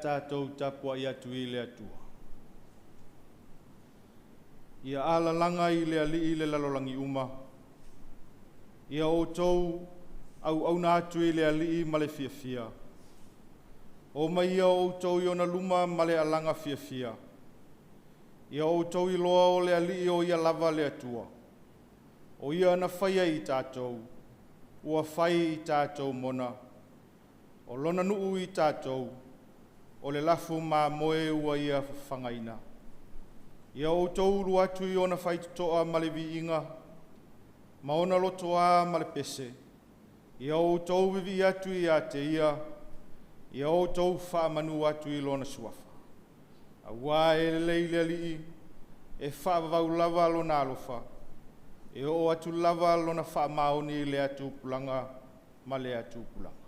tatou tapuai atu i le Atua. Ia alalaga i le Alii le lalolagi uma, ia outou auauna atu i le Alii ma le fiafia. O mai ia outou i ona luma ma le alaga fiafia. Ia outou iloa o le Alii o Ia lava le Atua. O Ia na faia i tatou, ua fai i tatou mona, o Lona nuu i tatou, o le lafu mamoe ua Ia fafagaina. Ia outou ulu atu i ona faitotoa ma le viiga, ma ona lotoa ma le pese. Ia outou vivii atu ia te Ia, ia outou faamanu atu i Lona Suafa. Auā e lelei le Alii, e faavavau lava Lona alofa, e oo atu lava Lona faamaoni i lea tupulaga ma lea tupulaga.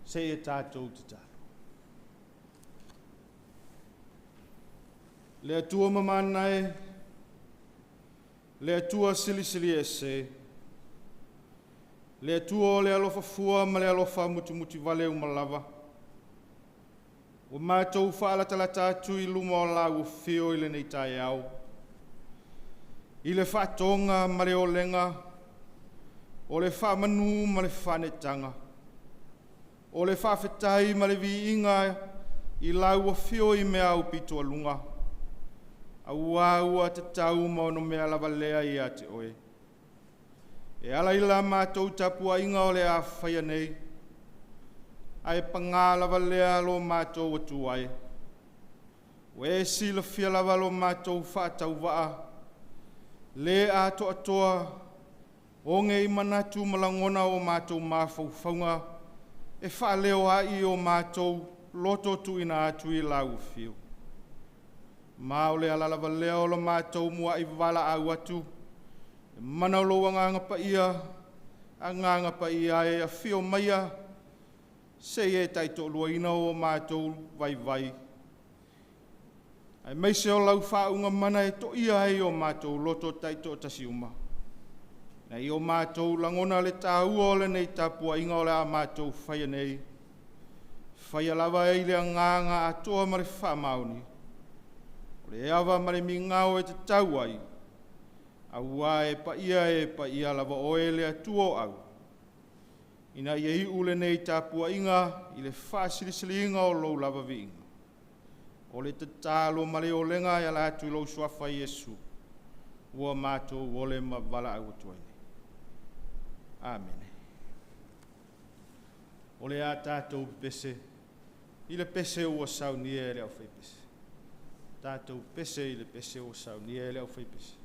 Seia tatou tatalo. Le Atua mamana e, le Atua silisili ese, le Atua o le alofa fua ma le alofa mutimutivale uma lava, ua matou faalatalata atu i luma o lau Afio i lenei taeao, i le faatoga ma le olega, o le faamanu ma le faaneetaga, o le faafetai ma le viiga i lau Afio i mea aupito uluga, auā ua tatau ma onomea lava lea ia te Oe. E ala i la matou tapuaiga o le a faia nei, ae paga lava lea lo matou Atua e, ua e silafia lava lo matou faatauvaa le atoatoa, oge i manatu ma lagona o matou mafaufauga e faaleo ai o matou loto tuuina atu i lau Afio. Ma o le ala lava lea o lo matou muai valaau atu, e mana lou Agaga Paia, Agaga Paia e, afio maia se i e taitoaluaina o matou vaivai, aemaise o lau faauuga mana e toia ai o matou loto taitoatasi uma, ina ia o matou lagona le taua o lenei tapuaiga o le a matou faia nei, faia lava i le agaga atoa ma le faamaoni, o le ava ma le migao e tatau ai, auā e paia e paia lava Oe le Atua o Au, ina ia iu lenei tapuaiga i le faasilisiliina o Lou lava viiga. O le tatalo ma le olega e ala atu i lou Suafa Iesu, ua matou ole ma valaau atu ai nei. Amene. O le a tatou pepese i le pese ua saunia e le aufaipese. Tatou pese i le pese ua saunia e le aufaipese.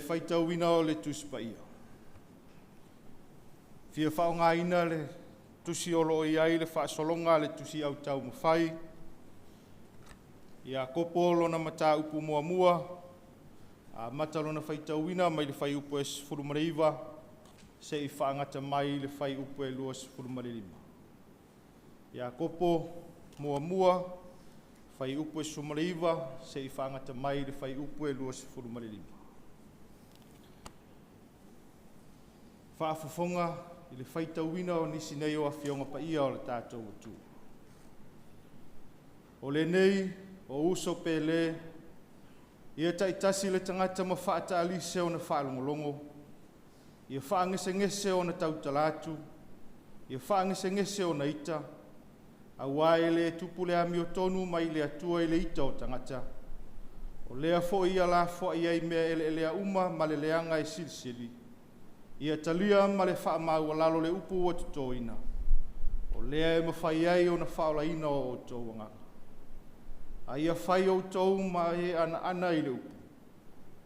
Le faitauina o le Tusi Paia. Fia faaaogaina le tusi o lo o i ai le faasologa a le tusi autaumafai, Iakopo lona mataupu muamua, amata lona faitauina mai le fuaiupu e 19 seia faagata mai le fuaiupu e 25. Iakopo muamua, fuaiupu e 19 seia faagata mai le fuaiupu e 25. Faafofoga i le faitauina o nisi nei o Afioga Paia o le tatou atunuu. O lenei o uso pele, ia taitasi le tagata ma faataalise ona faalogologo, ia faagesegese ona tautala atu, ia faagesegese ona ita, aua e le tupu le amiotonu mai le Atua i le ita o tagata. O lea foi ia lafoai ai mea eleelea uma ma le leaga e silisili, ia talia ma le faamaualalo le upu ua totoina, o lea e mafai ai ona faaolaina o outou agaga. A ia fai outou ma e anaana i le upu,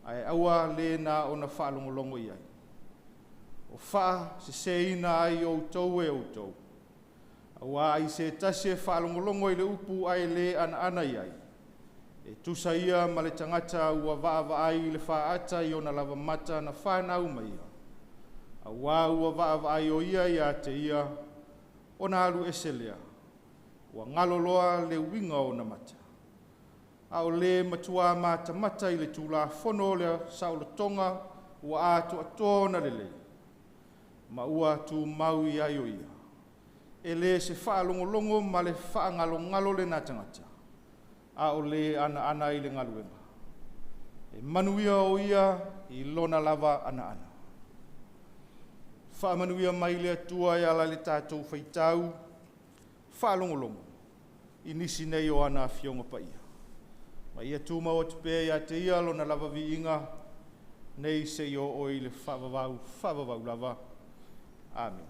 ae aua le na ona faalogologo i ai, o faaseseina ai outou e outou. Aua ai se tasi e faalogologo i le upu ae le anaana i ai, e tusa ia ma le tagata ua vaavaai i le faata i ona lava mata na fanau mai ia, aua ua vaavaai o ia ia te ia, ona alu ese lea, ua galo loa le uiga o ona mata. A o le matua matamata i le Tulafono o le saolotoga ua atoatoa ona lelei, ma ua tumau i ai o ia, e le o se faalogologo ma le faagalogalo lena tagata, a o le anaana i le galuega, e manuia o ia i lona lava anaana. Faamanuia mai le Atua e ala i le tatou faitau faalogologo i nisi nei o ana Afioga Paia, ma ia tumau atu pea ia te Ia Lona lava viiga, nei seia oo i le faavavau faavavau lava. Amene.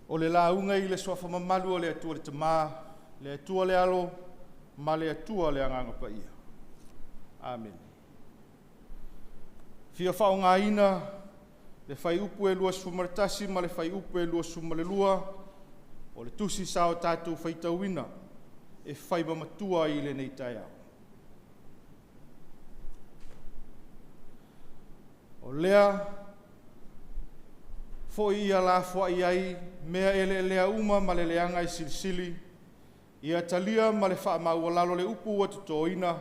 O le lauga i le Suafa mamalu o le Atua le Tama, le Atua le Alo ma le Atua le Agaga Paia. Amene. E fia faaaogaina le fuaiupu e 21 ma le fuaiupu e 22 o le tusi sa o tatou faitauina e fai ma matua i lenei taeao. O lea foi ia lafoai ai mea eleelea uma ma le leaga e silisili, ia talia ma le faamaualalo le upu ua totoina,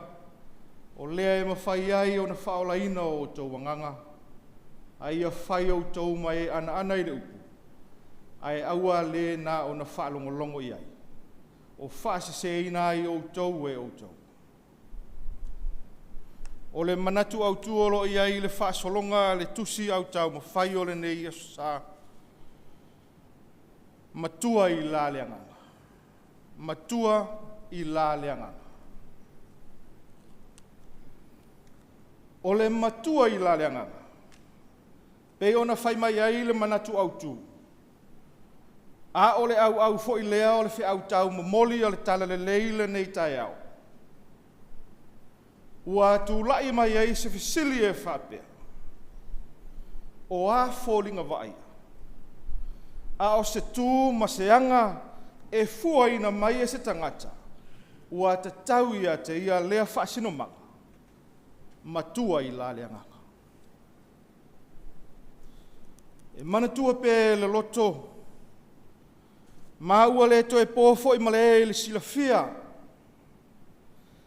o lea e mafai ai ona faaolaina o outou agaga. A ia fai outou ma e anaana i le upu, ae aua le na ona faalogologo i ai, o faaseseina ai outou e outou. O le manatu autu o lo o i ai i le faasologa a le Tusi Autaumafai o lenei Aso Sa, matua i la le agaga, matua i la le agaga. O le matua i la le agaga, pei ona fai mai ai le manatu autu, a o le auau foi lea o le feau taumomoli o le Talalelei i lenei taeao, ua tulai mai ai se fesili e faapea; o a foliga vaaia? A o se tu ma se aga e fuaina mai e se tagata ua tatau ia te ia lea faasinomaga, matua i la le agaga. E manatua pea e le loto, ma ua le toe po foi malae i le silafia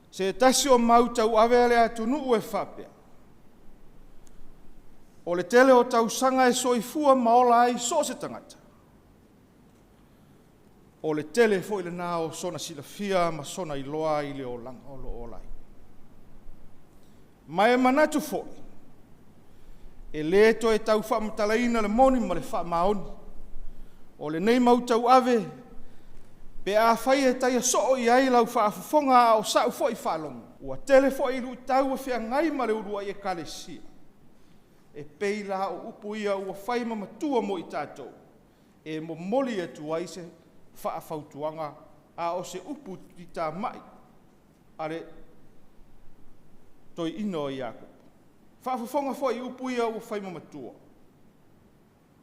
se tasi o mau tauave a le atunuu e faapea, “O le tele o tausaga e soifua ma ola ai so o se tagata, o le tele foi lena o sona silafia ma sona iloa i le olaga o lo o ola ai.” Ma e manatu foi, e le toe tau faamatalaina le moni ma le faamaoni o lenei mau tauave pe afai e taia soo i ai lau faafofoga a o sau foi faalogo, ua tele foi luitau ua feagai ma le uluai Ekalesia. E pei la o upu ia ua fai ma matua mo i tatou e momoli atu ai se faafautuaga A o se upu titamai a le toeaina o Iakopo. Faafofoga foi i upu ia ua fai ma matua.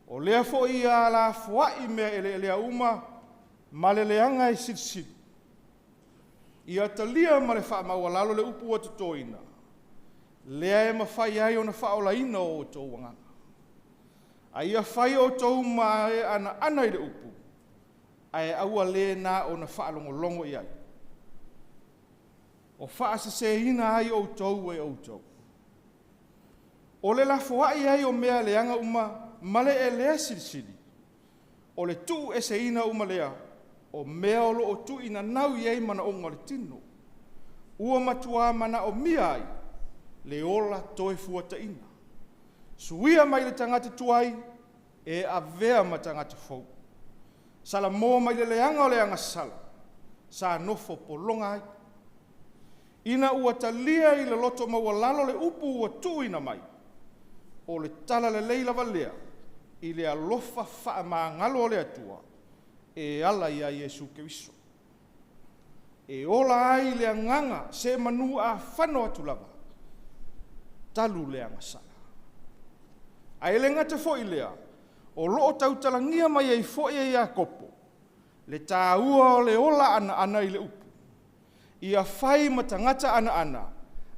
O lea foi ia lafoai mea eleelea uma ma le leaga e silisili. Ia talia ma le faamaualalo le upu ua totoina, lea e mafai ai ona faaolaina o outou agaga. A ia fai outou ma e anaana i le upu, ae aua le na ona faalogologo i ai, o faaseseina ai outou e outou. O le lafoai ai o mea leaga uma ma le elea silisili, o le tuueseina uma lea o mea o lo o tuuinanau i ai manaoga o le tino, ua matua manaomia ai le ola toefuataina, suia mai le tagata tuai e avea ma tagata fou, salamo mai le leaga o le agasala sa nofo pologa ai. Ina ua talia i le loto maualalo le upu ua tuuina mai, o le talalelei lava lea i le alofa faamagalo o le Atua e ala ia Iesu Keriso. E ola ai le agaga semeamanu a fano atu lava, talu le agasala. Ae le gata foi i lea, o lo o tautalagia mai ai foi e Iakopo le taua o le ola anaana i le upu. Ia fai ma tagata anaana,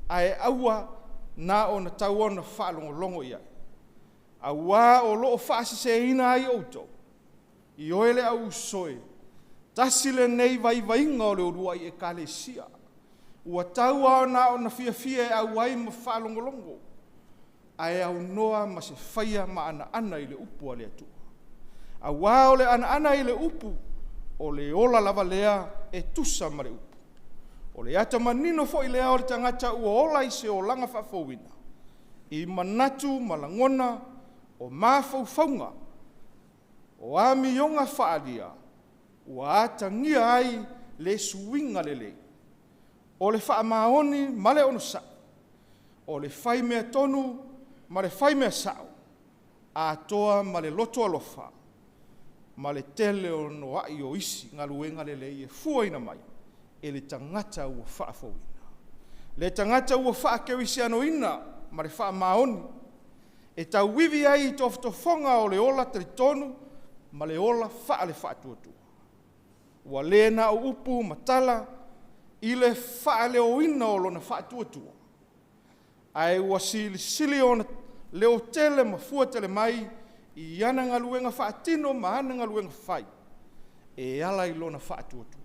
ae aua na ona tau faalogologo i ai, auā o lo o faaseseina ai outou. Ioe le au uso e, tasi lenei vaivaiga o le uluai Ekalesia, ua tau lava na ona fiafia e auai ma faalogologo, ae aunoa ma se faia ma anaana i le upu a le Atua. Aua o le anaana i le upu, o le ola lava lea e tusa ma le upu. O le ata manino foi lea o le tagata ua ola i se olaga faafouina, i manatu ma lagona, o mafaufauga, o amioga faaalia, ua atagia ai le suiga lelei, o le faamaoni ma le onosai, o le faimea tonu ma le faimea sao, atoa ma le loto alofa ma le tele onoa'i o isi galuega lelei e fuaina mai e le tagata ua faafouina. Le tagata ua faakerisianoina ma le faamaoni, e tauivi ai i tofotofoga o le ola talitonu ma le ola faale-faatuatua. Ua le na o upu ma tala i le faaleoina o lona faatuatua, ae ua silisili ona leotele ma fuatele mai i ana galuega faatino ma ana galuega fai e ala i lona faatuatua.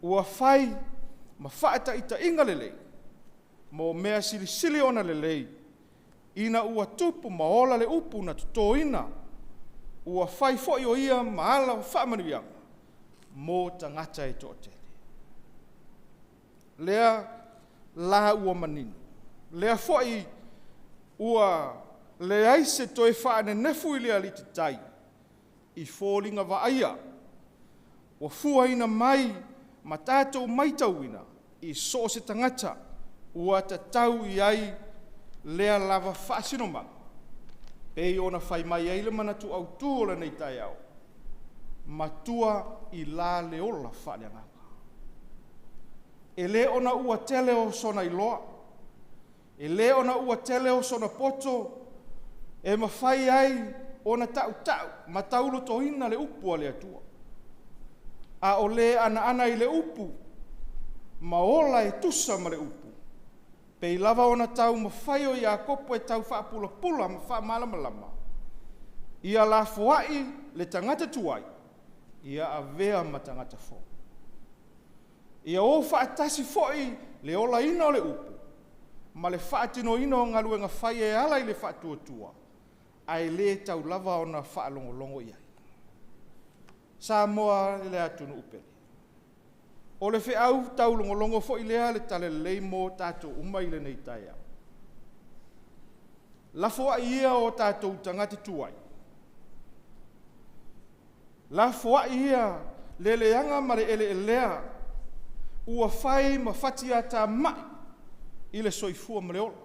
Ua fai ma faataitaiga lelei mo mea silisili ona lelei, ina ua tupu ma ola le upu na totoina, ua fai foi o ia ma ala o faamanuiaga mo tagata e toatele. Lea la ua manino, lea foi ua leai se toe faanenefu i le alititai i foliga vaaia ua fuaina mai ma tatou maitauina i so o se tagata ua tatau i ai lea lava faasinomaga, pei ona fai mai ai le manatu autu o lenei taeao, matua i la le ola faaleagaga. E le ona ua tele o sona iloa, e le ona ua tele o sona poto e mafai ai ona tautau ma taulotoina le upu a le Atua, a o le anaana i le upu ma ola e tusa ma le upu, pei lava ona taumafai o Iakopo e tau faapulapula ma faamalamalama, ia lafoai le tagata tuai, ia avea ma tagata fou. Ia o faatasi foi le olaina o le upu ma le faatinoina o galuega fai e ala i le faatuatua, ae le tau lava ona faalogologo i ai. Samoa le atunuu pele, o le feau taulogologo foi lea a le talalelei mo tatou uma i lenei taeao. Lafoai ia o tatou tagata tuai, lafoai ia le leaga ma le eleelea ua fai ma fatiatamai i le soifua ma le ola.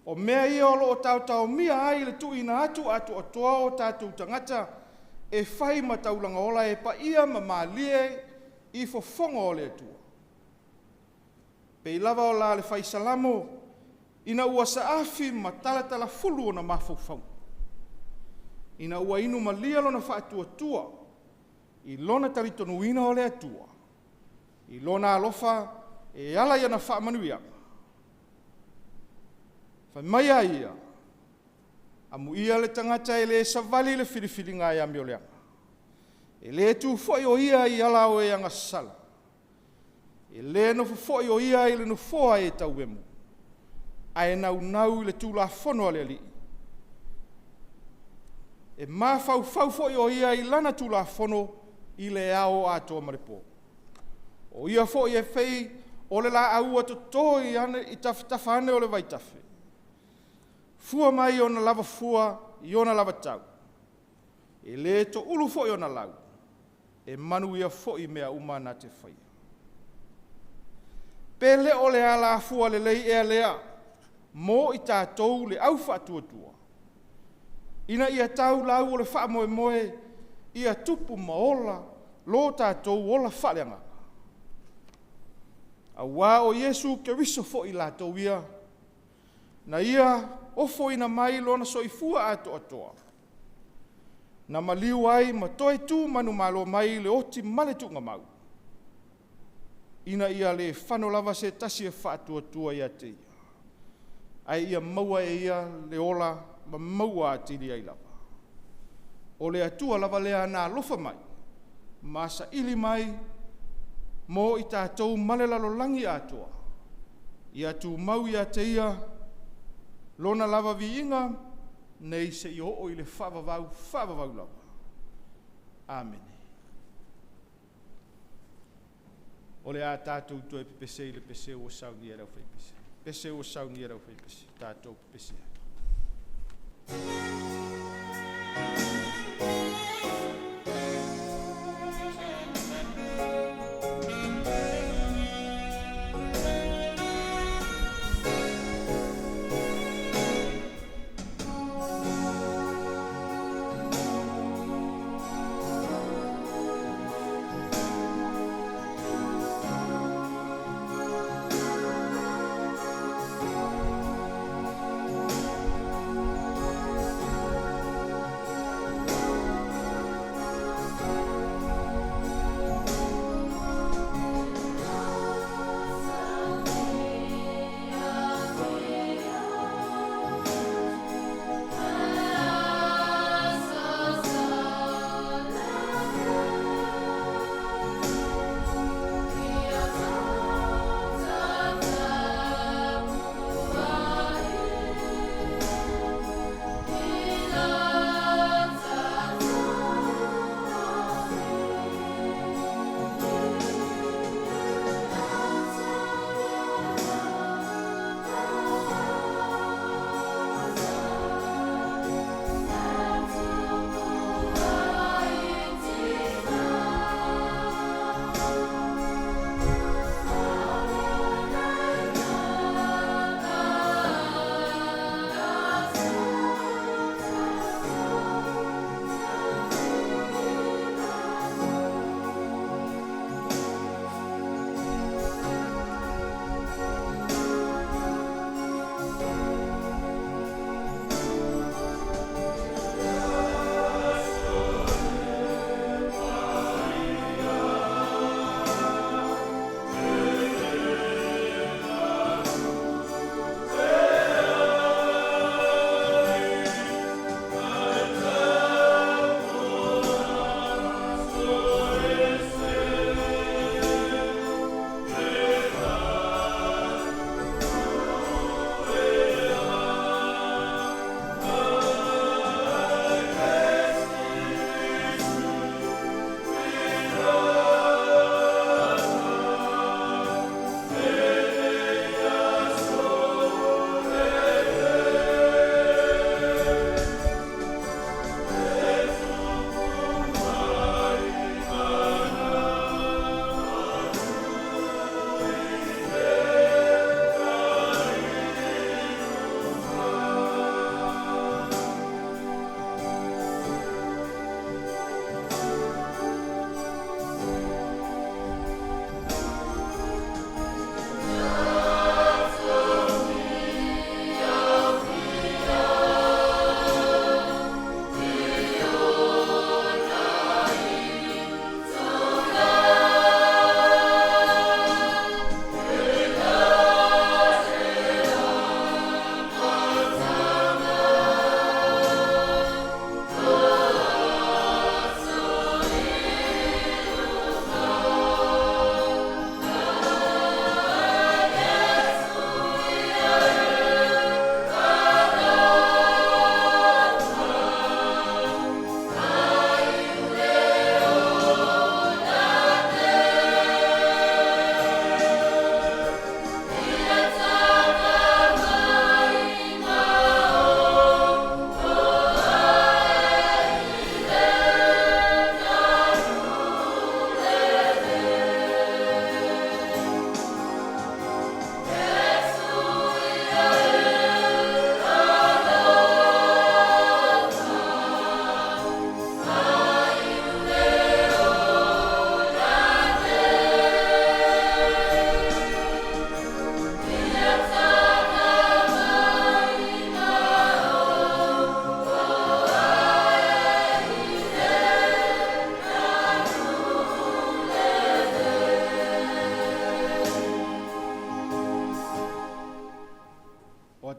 O mea ia o lo o taotaomia ai le tuuina atu atoatoa o tatou tagata e fai ma taulaga ola e paia ma malie. i fofoga o le Atua. Pei lava o la le fai Salamo, ina ua saafi ma talatalafulu ona mafaufauga, ina ua inu malia lona faatuatua i lona talitonuina o le Atua, i lona alofa e ala i ana faamanuiaga. Fai mai a ia, “Amuia le tagata e le savali i le filifiliga e amioleaga, e le tu foi o ia i ala o e agasala, e le nofo foi o ia i le nofoa e tauemu, ae naunau i le Tulafono a le Alii, e mafaufau foi o ia i Lana Tulafono i le ao atoa ma le po. O ia foi e pei o le laau ua toto i tafatafa ane o le vaitafe, fua mai ona lava fua i ona lava tau. E le toulu foi ona lau, e manuia foi mea uma na te faia.” Pe le o le alafua lelei ea lea mo i tatou le au faatuatua, ina ia tau lau o le faamoemoe ia tupu ma ola lo tatou ola faaleagaga? Aua o Iesu Keriso foi latou ia, na Ia ofoina mai lona soifua atoatoa, na maliu ai ma toe tu manumalo mai i le oti ma le tuugamau, ina ia le fano lava se tasi e faatuatua ia te ia, ae ia maua e ia le ola ma maua atili ai lava. O le Atua lava lea na alofa mai ma saili mai mo i tatou ma le lalolagi atoa, ia tumau ia te Ia Lona lava viiga nei seia oo i le faavavau faavavau lava. Amene. O le a tatou toe pepese i le pese ua saunia e le aufaipese, pese ua saunia e le aufaipese, tatou pepese ai.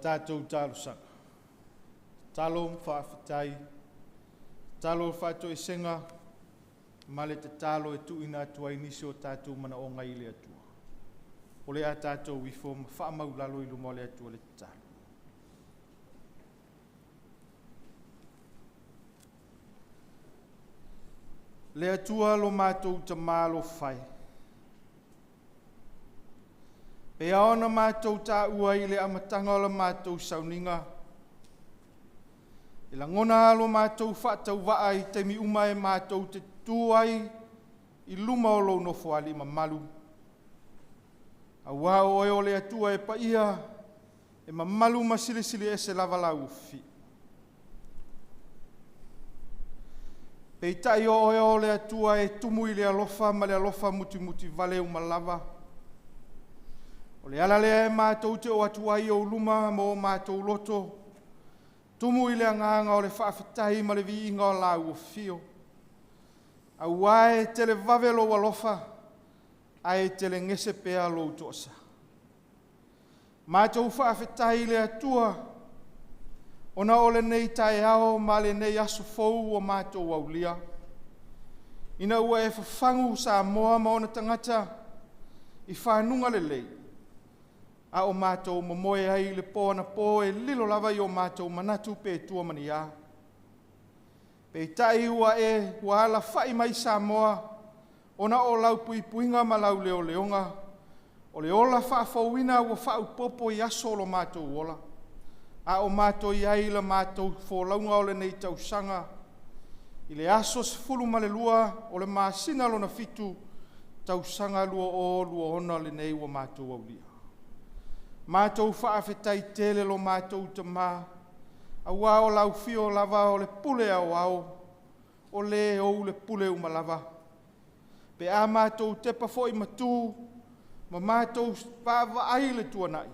Tatou talosaga. Tatalo ma faafetai, tatalo o le faatoesega ma le tatalo e tuuina atu ai nisi o tatou manaoga i le Atua. O le a tatou ifo ma faamaulalo i luma o le Atua le tatalo. Le Atua lo matou tamalofa e, e ao ona matou taua i le amataga o la matou sauniga, e lagona lava lo matou faatauvaa i taimi uma e matou te tu ai i luma o Lou Nofoalii mamalu, aua o Oe o le Atua e paia, e mamalu ma silisili ese lava Lau Afio. Peitai o Oe o le Atua e tumu i le alofa ma le alofa mutimutivale uma lava. O le ala lea e matou te oo atu ai i Ou luma ma o matou loto tumu i le agaga o le faafetai ma le viiga o Lau Afio, aua e televave Lou alofa ae telegese pea Lou toasa. Matou faafetai i le Atua ona o lenei taeao ma lenei aso fou ua matou aulia, ina ua e fafagu Samoa ma ona tagata i fanuga lelei, a o matou momoe ai i le po anapo e lilo lava i o matou manatu pe tua ma ni a. Peitai ua e alafai mai Samoa ona o lau puipuiga ma lau leoleoga, o le ola faafouina ua faaopoopo i aso o lo matou ola, a o matou i ai i la matou folauga o lenei tausaga i le aso 12 o le masina lona fitu, tausaga 2026 lenei ua matou aulia. Matou faafetai tele lo matou Tama, aua o lau Afio lava o le Pule Aoao, o Le ou le pule uma lava. Pe a matou tepa foi ma tu ma matou vaavaai i le tuanai,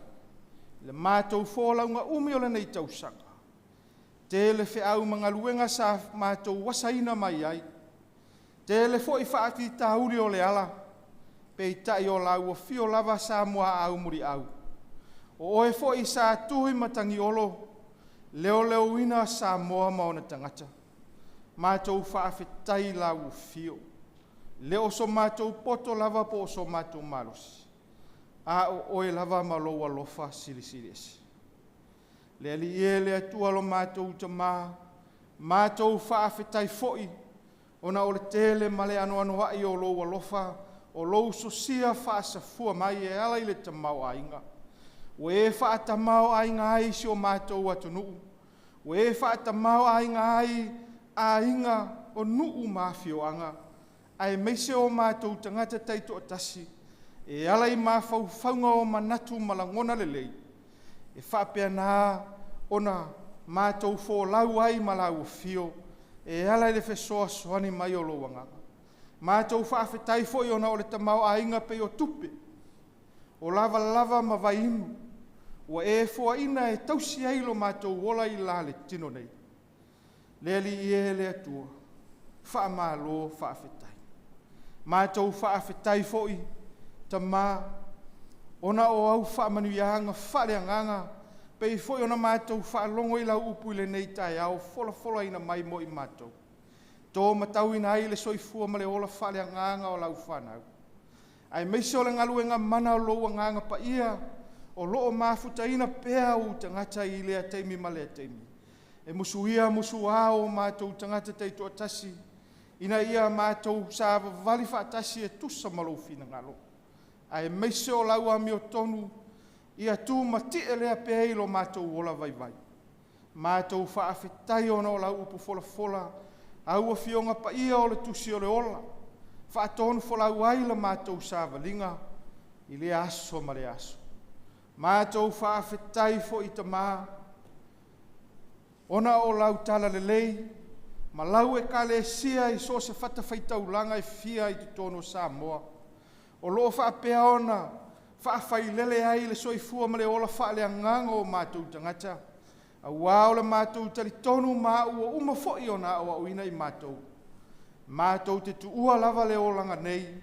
i le matou folauga umi o lenei tausaga, tele feau ma galuega sa matou asaina mai ai, tele foi faafitauli o le ala, peitai o lau Afio lava sa muaau muliau, o Oe foi sa tu i matagiolo, leoleoina Samoa ma ona tagata. Matou faafetai i lau Afio. E le o so matou poto lava po o so matou malosi, a o Oe lava ma Lou alofa silisili ese. Le Alii e, le Atua lo matou Tama, matou faafetai foi ona o le tele ma le anoanoai o Lou alofa, o Lou sosia faasafua mai e ala i le tamaoaiga. Ua e faatamaoaiga ai si o matou atunuu, ua e faatamaoaiga ai aiga o nuu ma afioaga, aemaise o matou tagata taitoatasi, e ala i mafaufauga o manatu ma lagona lelei, e faapena ona matou folau ai ma lau Afio e ala i le fesoasoani mai o Lou Agaga. Matou faafetai foi ona o le tamaoaiga pei o tupe, o lavalava ma vaiinu, ua e foaina e tausi ai lo matou ola i la le tino nei. Le Alii e, le Atua, faamalo faafetai. Matou faafetai foi Tama ona o au faamanuiaga faaleagaga pei foi ona matou faalogo i lau upu i lenei taeao o folafolaina mai mo i matou, e to ai le soifua ma le ola faaleagaga o lau fanau, aemaise o le galuega mana a lou Agaga Paia o lo o mafutaina pea ou tagata i lea taimi ma lea taimi, e musuia musuā o matou tagata taitoatasi, ina ia matou savavali faatasi e tusa ma Lou finagalo, aemaise o lau amiotonu ia tumatie lea pea i lo matou ola vaivai. Matou faafetai ona o lau upu folafola, au Afioga Paia o le Tusi o le Ola, faatonufolau ai la matou savaliga i lea aso ma lea aso. Matou faafetai foi Tama ona o lau talalelei ma lau Ekalesia i so o se fatafaitaulaga e fia i totonu o Samoa, o lo o faapea ona faafailele ai le soifua ma le ola faaleagaga o matou tagata, aua o le matou talitonu ma ua uma foi ona aoaoina i matou, matou te tuua lava le olaga nei,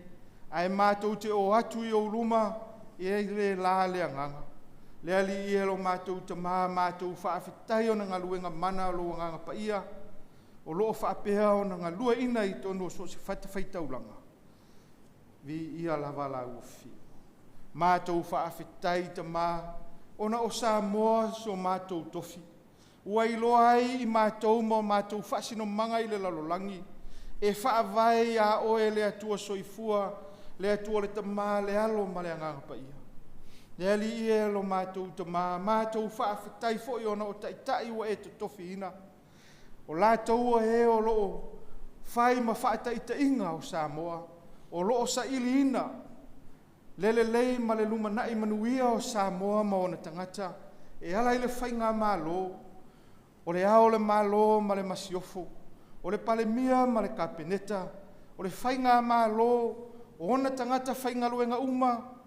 ae matou te o atu i ou luma e le la le agaga. Le Alii e lo matou Tamā, matou faafetai ona galuega mana o lou Agaga Paia o loo faapea ona galueaiina i totonu o so o se fatafaitaulaga. Viia lava lau Afioga. Matou faafetai Tamā ona o Samoa so matou tofi, ua iloa ai i matou ma o matou faasinomaga i le lalolagi, e faavae ia Oe le Atua Soifua, le Atua le Tama, le Alo ma le Agaga Paia. Le Alii e lo matou Tamā, matou faafetai foi ona o Taitai ua e totofiina, o latou o ē o lo o fai ma faataitaiga o Samoa, o lo o sailiina le lelei ma le lumanai manuia o Samoa ma ona tagata e ala i le Faigamalo, o Le Ao o le Malo ma le Masiofo, o le Palemia ma le Kapeneta, o le Faigamalo, o ona tagata faigaluega uma,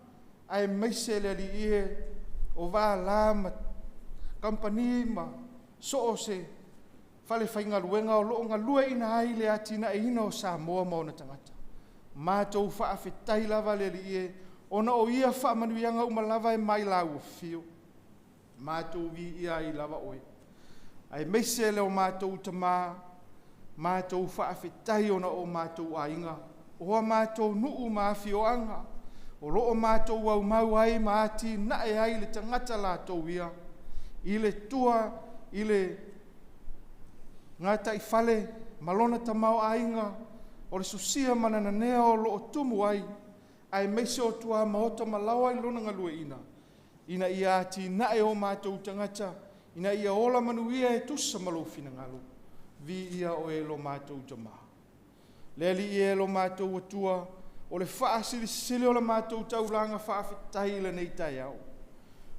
aemaise le Alii e, o valā ma kamupani ma so o se falefaigaluega o lo o galueaiina ai le atinaeina o Samoa ma ona tagata. Matou faafetai lava le Alii e, ona o ia faamanuiaga uma lava e mai lau Afio, matou viia ai lava Oe. Aemaise lo matou Tamā, matou faafetai ona o matou aiga, o matou nuu ma afioaga, o lo o matou aumau ai ma atinae ai le tagata latou ia, i le tua, i le gataifale ma lona tamaoaiga, o le sosia ma le nanea o lo o tumu ai, aemaise o tuamaota ma laoa i lona galueaiina, ina ia atinae o matou tagata ina ia ola manuia e tusa ma Lou finagalo. Viia Oe lo matou Tamā. Le Alii e lo matou Atua, o le faasilisili o le matou taulaga faafetai i lenei taeao,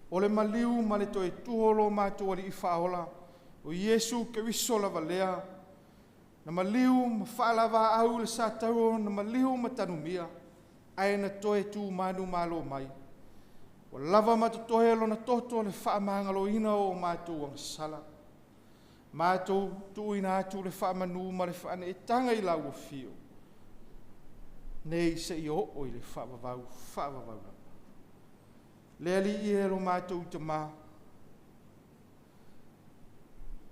o le maliu ma le toe tua o lo matou Alii Faaola, o Iesu Keriso lava lea, na maliu ma faalaváau i le satauro na maliu ma tanumia, ae na toe tu manumalo mai, ua lava ma totoe Lona toto i le faamagaloina o matou agasala. Matou tuuina atu le faamanu ma le faaneetaga i lau Afio, nei seia oo i le faavavau, faavavau lava. Le Alii e lo matou Tamā,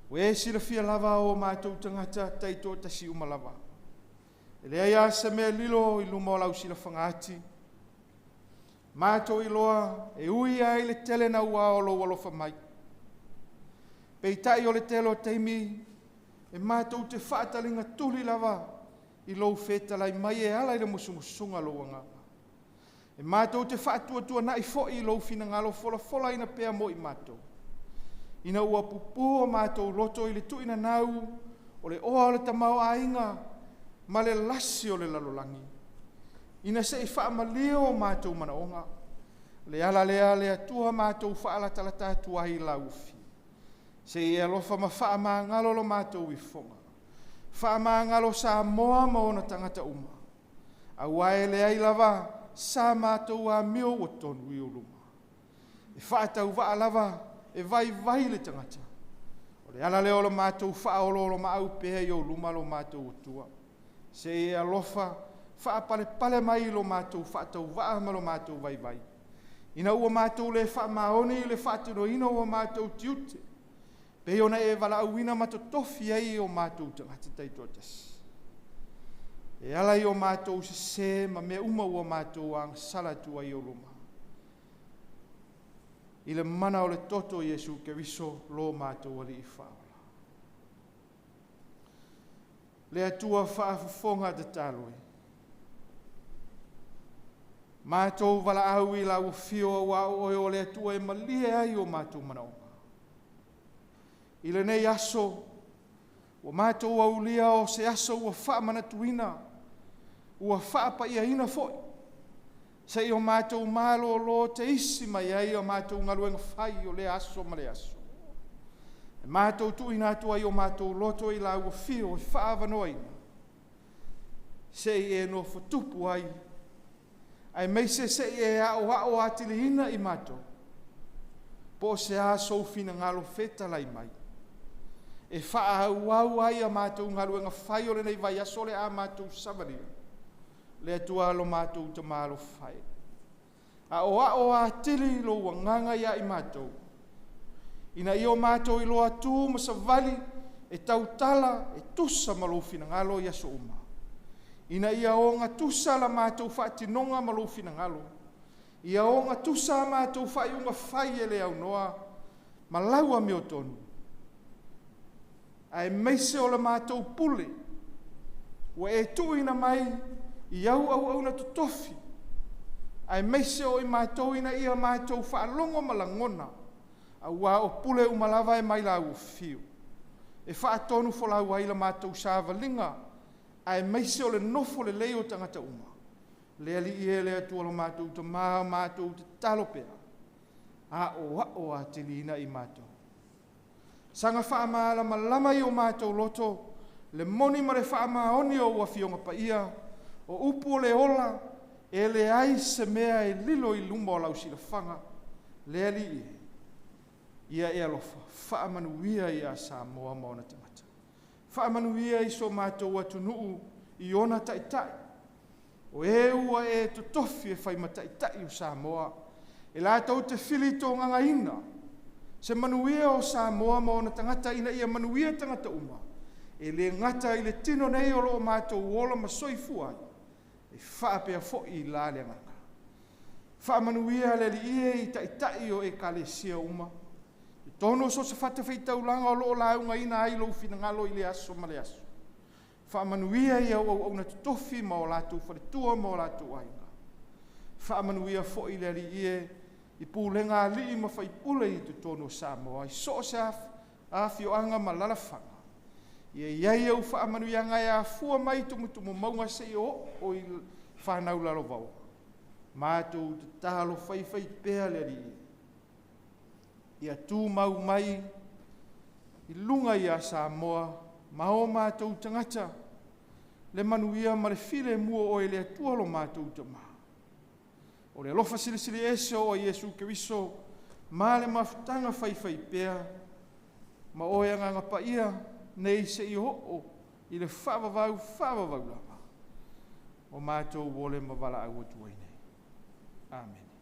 ua e silafia lava o matou tagata taitoatasi uma lava, e leai lava se mea e lilo i luma o lau silafaga ati. Matou iloa, e ui lava i le tele naua o lou alofa mai, peitai o le tele o taimi, e matou te faataligatuli lava i lou fetalai mai e ala i le musumusuga a lou Agaga. E matou te faatuatuanai foi i lou finagalo folafolaina pea mo i matou, ina ua pupu o matou loto i le tuuinanau o le oa o le tamaoaiga ma le lasi o le lalolagi, ina se i faamalie o matou manaoga. O le ala lea le Atua matou faalatalata atu ai i lau Afio, se i e alofa ma faamagalo lo matou ifoga, faamagalo Samoa ma ona tagata uma, aua e leai lava sa matou amio ua tonu i ou luma, e faatauvaa lava, e vaivai le tagata. O le ala lea o le matou faaoloolomaau pea i ou luma lo matou Atua, se i e alofa faapalepale mai i lo matou faatauvaa ma lo matou vaivai, ina ua matou le faamaoni i le faatinoina o matou tiute, pei ona e valaauina ma totofi ai o matou tagata taitoatasi, e ala i o matou sese ma mea uma ua matou agasala atu ai i ou luma, i le mana o le toto o Iesu Keriso lo matou Alii Faaola. Le Atua faafofoga tatalo e, matou valaau i lau Afio aua o Oe o le Atua e malie ai o matou manaoga. I lenei aso ua matou aulia o se aso ua faamanatuina, ua faapaiaina foi, seia o matou malolo teisi mai ai a matou galuega fai o lea aso ma lea aso, e matou tuuina atu ai o matou loto i lau Afio e faaavanoaina, se i e nofo tupu ai, aemaise se i e aoao atiliina i matou, po o se a sou finagalo fetalai mai, e faaauau ai a matou galuega fai o lenei vaiaso o le a matou savalia. Le Atua lo matou Tamā alofa e, Aʻoaʻo atili lou agaga iā i matou, ina ia o matou iloa tu ma savali e tautala e tusa ma lou finagalo i aso uma, ina ia ogatusa la matou faatinoga ma lou finagalo, ia ogatusa a matou faaiuga fai e le aunoa ma lau amiotonu, aemaise o le matou pule ua e tuuina mai i au auauna totofi, aemaise o i matou ina ia matou faalogo ma lagona, aua o pule uma lava e mai lau Afio, e faatonufolau ai la matou savaliga, aemaise o le nofo lelei o tagata uma. Le Alii e le Atua lo matou Tama, matou te tatalo pea, aoao atiliina i matou. Saga faamalamalama i o matou loto le moni ma le faamaoni o ou Afioga Paia, o upu o le ola, e leai se mea e lilo i luma o lau silafaga. Le Alii e, ia e alofa faamanuia ia Samoa ma ona tagata. Faamanuia i so matou atunuu i ona taitai, o e ua e totofi e fai ma taitai o Samoa, e latou te filitogagaina se manuia o Samoa ma ona tagata ina ia manuia tagata uma, e le gata i le tino nei o lo o matou ola ma soifua ai, ae faapea foi i la le agaga. Faamanuia le Alii e i Taitai o Ekalesia uma i totonu o so o se fatafaitaulaga o lo o laugaina ai lou finagalo i lea aso ma lea aso. Faamanuia i au auauna totofi ma o latou faletua ma o latou aiga. Faamanuia foi le Alii e i pulega a alii ma faipule i totonu o Samoa i so o se afioaga ma alaalafaga, ia i ai au faamanuiaga e afua mai i tumutumu mauga seia oo i fanau lalovaoa. Matou tatalo faifaipea le Alii e, ia tumau mai i luga ia Samoa ma o matou tagata le manuia ma le filemu o Oe le Atua lo matou Tama. O le alofa Silisili Ese o Iesu Keriso ma le mafutaga faifaipea ma Oe Agaga Paia, nei seia oo i le faavavau faavavau lava, o matou ole ma valaau atu ai nei. Amene.